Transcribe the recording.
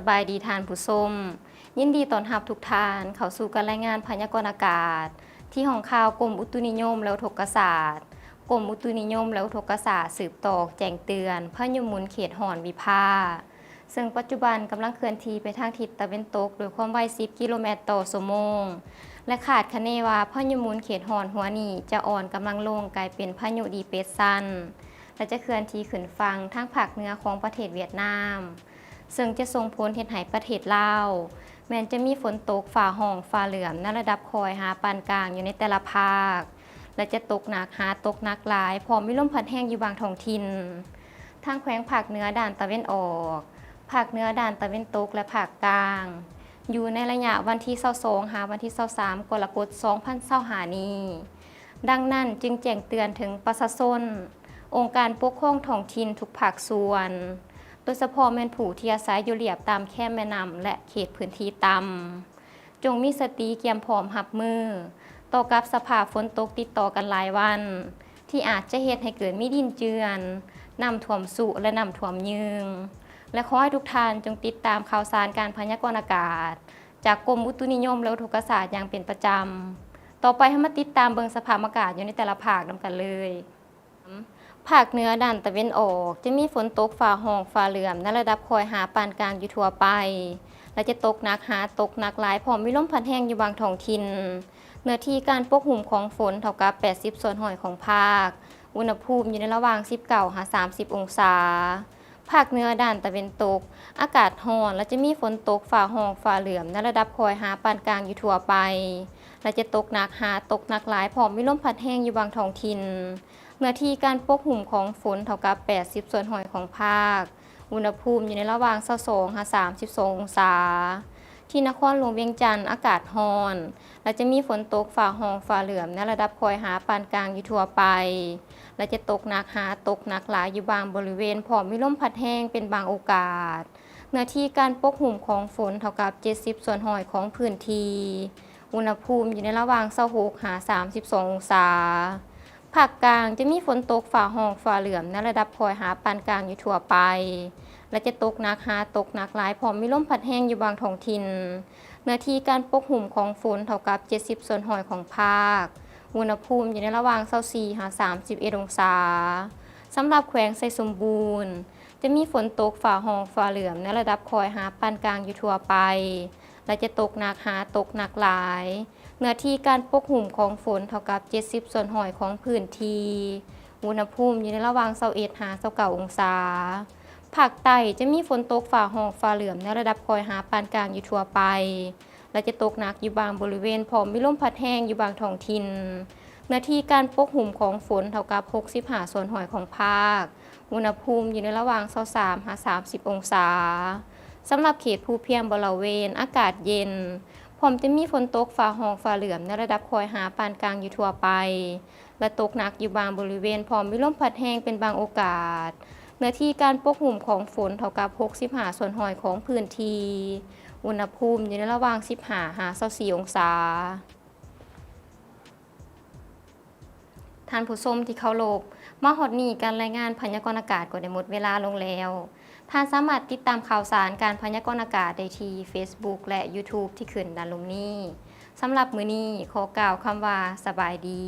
ສະບາຍດີທ່ານຜູ້ຊົມ, ຍິນດີຕ້ອນຮັບທຸກທ່ານເຂົ້າສູ່ການລາຍງານພະຍາກອນອາກາດ ທີ່ຫ້ອງຂ່າວກົມອຸຕຸນິຍົມ ແລະ ອຸທົກກະສາດ. ກົມອຸຕຸນິຍົມ ແລະ ອຸທົກກະສາດ ສືບຕໍ່ແຈ້ງເຕືອນພາຍຸໝູນເຂດຮ້ອນວິພາ ເຊິ່ງປັດຈຸບັນກຳລັງເຄື່ອນທີ່ໄປທາງທິດຕາເວັນຕົກດ້ວຍຄວາມໄວສິບກິໂລແມັດຕໍ່ຊົ່ວໂມງ ແລະ ຄາດຄະເນວ່າພາຍຸໝູນເຂດຮ້ອນຫົວນີ້ຈະອ່ອນກຳລັງລົງກາຍເປັນພາຍຸດີເປຣສຊັນ ແລະ ຈະເຄື່ອນທີ່ຂຶ້ນຝັ່ງທາງພາກເໜືອຂອງປະເທດຫວຽດນາມ, ເຊິ່ງຈະສົ່ງຜົນເຮັດໃຫ້ປະເທດລາວ ແມ່ນຈະມີຝົນຕົກຟ້າຮ້ອງຟ້າເຫຼື້ອມໃນລະດັບຄ່ອຍຫາປານກາງຢູ່ໃນແຕ່ລະພາກ ແລະ ຈະຕົກໜັກຫາຕົກໜັກຫຼາຍ ພ້ອມມີລົມພັດແຮງຢູ່ບາງທ້ອງຖິ່ນ. ທາງແຂວງພາກເໜືອດ້ານຕາເວັນອອກ, ພາກເໜືອດ້ານຕາເວັນຕົກ ແລະ ພາກກາງ ຢູ່ໃນໄລຍະວັນທີຊາວສອງ ຫາວັນທີຊາວສາມ ກໍລະກົດ ສອງພັນຊາວຫ້ານີ້. ດັ່ງນັ້ນຈຶ່ງແຈ້ງເຕືອນເຖິງປະຊາຊົນ, ອົງການປົກຄອງທ້ອງຖິ່ນທຸກພາກສ່ວນ, ໂດຍສະເພາະແມ່ນຜູ້ທີ່ອາໄສຢູ່ລຽບຕາມແຄມແມ່ນ້ຳ ແລະ ເຂດພື້ນທີ່ຕ່ຳ, ຈົ່ງມີສະຕິກຽມພ້ອມຮັບມືຕໍ່ກັບສະພາບຝົນຕົກຕິດຕໍ່ກັນຫຼາຍວັນ ທີ່ອາດຈະເຮັດໃຫ້ເກີດມີດິນເຈື່ອນ, ນ້ຳຖ້ວມຊຸ ແລະ ນ້ຳຖ້ວມຍືງ ແລະ ຂໍໃຫ້ທຸກທ່ານຈົ່ງຕິດຕາມຂ່າວສານການພະຍາກອນອາກາດ ຈາກກົມອຸຕຸນິຍົມ ແລະ ອຸທົກກະສາດຢ່າງເປັນປະຈຳ. ຕໍ່ໄປເຮົາມາຕິດຕາມເບິ່ງສະພາບອາກາດຢູ່ໃນແຕ່ລະພາກນຳກັນເລີຍ. ພາກເໜືອດ້ານຕາເວັນອອກ ຈະມີຝົນຕົກຟ້າຮ້ອງຟ້າເຫຼື້ອມໃນລະດັບຄ່ອຍຫາປານກາງຢູ່ທົ່ວໄປ ແລະ ຈະຕົກໜັກຫາຕົກໜັກຫຼາຍ ພ້ອມມີລົມພັດແຮງຢູ່ບາງທ້ອງຖິ່ນ. ເນື້ອທີ່ການປົກຫຸ້ມຂອງຝົນເທົ່າກັບແປດສິບສ່ວນຮ້ອຍຂອງພາກ. ອຸນຫະພູມຢູ່ໃນລະຫວ່າງສິບເກົ້າຫາສາມສິບອົງສາ. ພາກເໜືອດ້ານຕາເວັນຕົກ ອາກາດຮ້ອນ ແລະ ຈະມີຝົນຕົກຟ້າຮ້ອງຟ້າເຫຼື້ອມໃນລະດັບຄ່ອຍຫາປານກາງຢູ່ທົ່ວໄປ ແລະ ຈະຕົກໜັກຫາຕົກໜັກຫຼາຍ ພ້ອມມີລົມພັດແຮງຢູ່ບາງທ້ອງຖິ່ນ. ເນື້ອທີ່ການປົກຫຸ້ມຂອງຝົນເທົ່າກັບແປດສິບສ່ວນຮ້ອຍຂອງພາກ. ອຸນຫະພູມຢູ່ໃນລະຫວ່າງຊາວສອງຫາສາມສິບສອງອົງສາ. ທີ່ນະຄອນຫຼວງວຽງຈັນ ອາກາດຮ້ອນ ແລະ ຈະມີຝົນຕົກຟ້າຮ້ອງຟ້າເຫຼື້ອມໃນລະດັບຄ່ອຍຫາປານກາງຢູ່ທົ່ວໄປ ແລະ ຈະຕົກໜັກຫາຕົກໜັກຫຼາຍຢູ່ບາງບໍລິເວນ ພ້ອມມີລົມພັດແຮງເປັນບາງໂອກາດ. ເນື້ອທີ່ການປົກຫຸ້ມຂອງຝົນເທົ່າກັບເຈັດສິບສ່ວນຮ້ອຍຂອງພື້ນທີ່. ອຸນຫະພູມຢູ່ໃນລະຫວ່າງຊາວຫົກຫາສາມສິບສອງອົງສາ. ພາກກາງຈະມີຝົນຕົກຟ້າຮ້ອງຟ້າເຫຼື້ອມໃນລະດັບຄ່ອຍຫາປານກາງຢູ່ທົ່ວໄປ ແລະ ຈະຕົກໜັກຫາຕົກໜັກຫຼາຍ ພ້ອມມີລົມພັດແຮງຢູ່ບາງທ້ອງຖິ່ນ. ເນື້ອທີ່ການປົກຫຸ້ມຂອງຝົນເທົ່າກັບເຈັດສິບສ່ວນຮ້ອຍຂອງພາກ. ອຸນຫະພູມຢູ່ໃນລະຫວ່າງຊາວສີ່ຫາສາມສິບເອັດອົງສາ. ສຳລັບແຂວງໄຊສົມບູນ ຈະມີຝົນຕົກຟ້າຮ້ອງຟ້າເຫຼື້ອມໃນລະດັບຄ່ອຍຫາປານກາງຢູ່ທົ່ວໄປ ແລະ ຈະຕົກໜັກຫາຕົກໜັກຫຼາຍ. ເນື້ອທີ່ການປົກຫຸ້ມຂອງຝົນເທົ່າກັບເຈັດສິບສ່ວນຮ້ອຍຂອງພື້ນທີ່. ອຸນຫະພູມຢູ່ໃນລະຫວ່າງຊາວເອັດຫາຊາວເກົ້າອົງສາ. ພາກໃຕ້ຈະມີຝົນຕົກຟ້າຮ້ອງຟ້າເຫຼື້ອມໃນລະດັບຄ່ອຍຫາປານກາງຢູ່ທົ່ວໄປ ແລະ ຈະຕົກໜັກຢູ່ບາງບໍລິເວນ ພ້ອມມີລົມພັດແຮງຢູ່ບາງທ້ອງຖິ່ນ. ເນື້ອທີ່ການປົກຫຸ້ມຂອງຝົນເທົ່າກັບຫົກສິບຫ້າສ່ວນຮ້ອຍຂອງພາກ. ອຸນຫະພູມຢູ່ໃນລະຫວ່າງຊາວສາມຫາສາມສິບອົງສາ. ສຳລັບເຂດພູພຽງບໍລະເວນ ອາກາດເຢັນ ພ້ອມຈະມີຝົນຕົກຟ້າຮ້ອງຟ້າເຫຼື້ອມໃນລະດັບຄ່ອຍຫາປານກາງຢູ່ທົ່ວໄປ ແລະ ຕົກໜັກຢູ່ບາງບໍລິເວນ ພ້ອມມີລົມພັດແຮງເປັນບາງໂອກາດ. ເນື້ອທີ່ການປົກຫຸ້ມຂອງຝົນເທົ່າກັບຫົກສິບຫ້າສ່ວນຮ້ອຍຂອງພື້ນທີ່. ອຸນຫະພູມຢູ່ໃນລະຫວ່າງສິບຫ້າຫາຊາວສີ່ອົງສາ. ທ່ານຜູ້ຊົມທີ່ເຄົາລົບ, ມາຮອດນີ້ການລາຍງານພະຍາກອນອາກາດກໍໄດ້ໝົດເວລາລົງແລ້ວ. ທ່ານສາມາດຕິດຕາມຂ່າວສານການພະຍາກອນອາກາດໄດ້ທີ່ເຟສບຸກ ແລະ ຢູທູບ ທີ່ຂຶ້ນດ້ານລຸ່ມນີ້. ສຳລັບມື້ນີ້ຂໍກ່າວຄຳວ່າ ສະບາຍດີ.